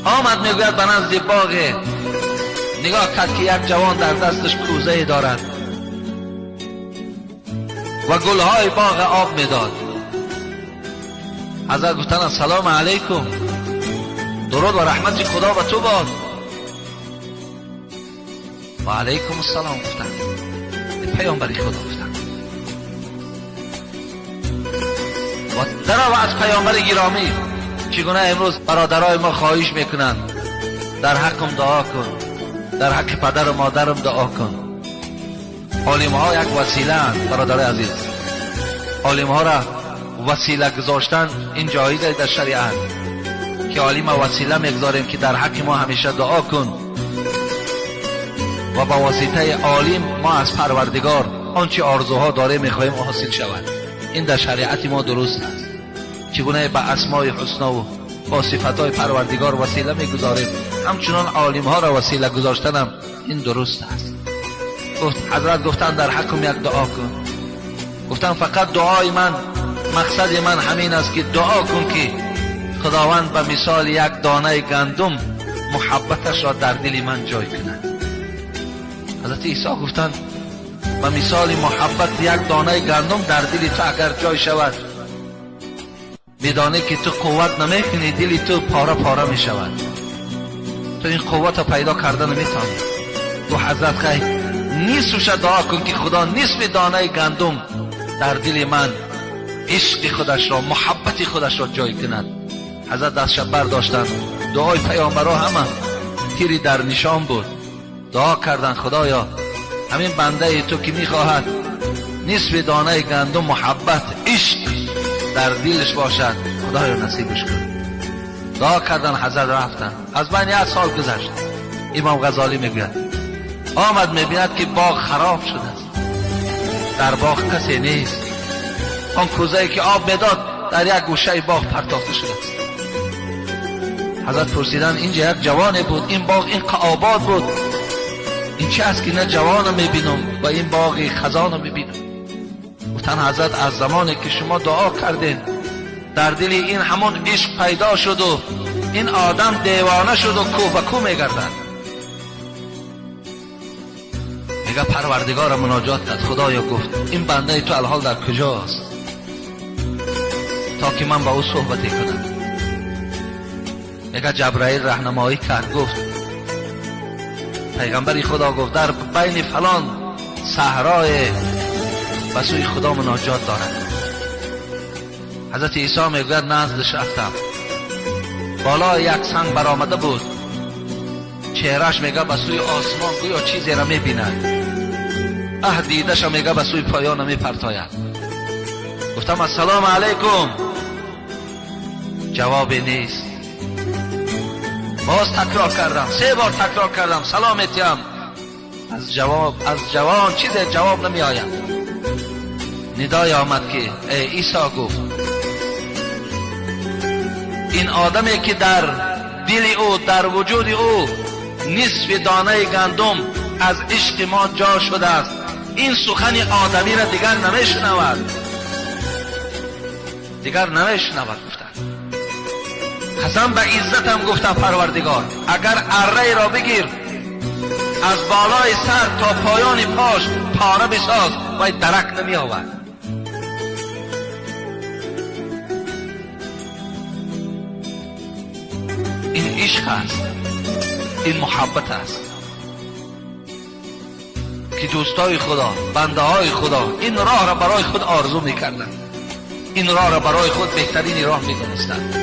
آمد میگوید به نزد باغ، نگاه کرد که یک جوان در دستش کوزه دارد و گلهای باغ آب میداد. حضرت گفتن السلام علیکم، درود و رحمت خدا به تو باد. و علیکم السلام گفتن. پیامبر خدا گفتن و درا و از پیامبر گرامی چگونه امروز برادرای ما خواهش میکنند در حقم دعا کن، در حق پدر و مادرم دعا کن. عالم ها یک وسیله اند برادرای عزیز. عالم ها را وسیله گذاشتن این جایز در شریعت که عالم وسیله میگذاریم که در حق ما همیشه دعا کن و با واسطه عالم ما از پروردگار آنچه آرزوها داره میخواهیم حاصل شود. این در شریعت ما درست است. چگونه به اسمای حسنا و با صفتهای پروردگار وسیله میگذاریم، همچنان عالم ها را وسیله گذاشتنم این درست است. گفت حضرت گفتن در حقم یک دعا کن. گفتن فقط دعای من، مقصد من همین است که دعا کن که خداوند به مثال یک دانه گندم محبتش را در دل من جای کند. حضرت عیسی گفتند به مثال محبت یک دانه گندم در دل تو اگر جای شود، میدانه که تو قوت نمیکنی، دل تو پاره پاره میشود، تو این قوت را پیدا کرده نمیتونی. تو حضرت خیر نصفش دعا کن که خدا نصف دانه گندم در دل من عشق خودش را، محبت خودش را جای کند. حضرت دستش برداشتند، دعای پیامبرا همه تیری در نشان بود. دعا کردن خدایا همین بنده تو که میخواهد نصف دانه گندم محبت عشق در دلش باشد، خدایا نصیبش کن. دعا کردن، حضرت رفتن. از بین یک سال گذشت. امام غزالی میگوید آمد میبیند که باغ خراب شده است، در باغ کسی نیست، آن کوزه‌ای که آب میداد در یک گوشه باغ پرتافته شده است. حضرت پرسیدن اینجا یک جوانی بود، این باغ این آباد بود، این چه است که نه جوان میبینم و این باغ خزان میبینم؟ گفتن حضرت از زمانی که شما دعا کردین در دل این همون عشق پیدا شد و این آدم دیوانه شد و کوه به کوه میگردد. میگه پروردگار مناجات کرد، خدایا گفت این بنده تو الحال در کجاست تا که من با او صحبتی کنم؟ میگه جبرائیل راهنمایی کرد، گفت پیغمبر خدا گفت در بین فلان صحرای به سوی خدا مناجات دارد. حضرت عیسی میگوید نزدش رفتم، بالا یک سنگ برآمده بود، چهرهش میگه به سوی آسمان گویا چیزی را میبیند، اه دیدش میگه به سوی پایان میپرتاید. گفتم السلام علیکم، جوابی نیست. باز تکرار کردم، 3 بار تکرار کردم سلامتیم، از جوان چیز جواب نمی آید. ندای آمد که ای عیسی، گفت این آدمی که در دل او، در وجود او نصف دانه گندم از عشق ما جا شده است، این سخن آدمی را دیگر نمیشنود، دیگر نمیشنود. گفتن قسم به عزتم گفتم پروردگار اگر اره را بگیر از بالای سر تا پایان پاش پاره بساز و درک نمی آورد. این عشق است، این محبت است که دوستای خدا، بنده های خدا این راه را برای خود آرزو میکردند، این راه را برای خود بهترین راه میدانستند.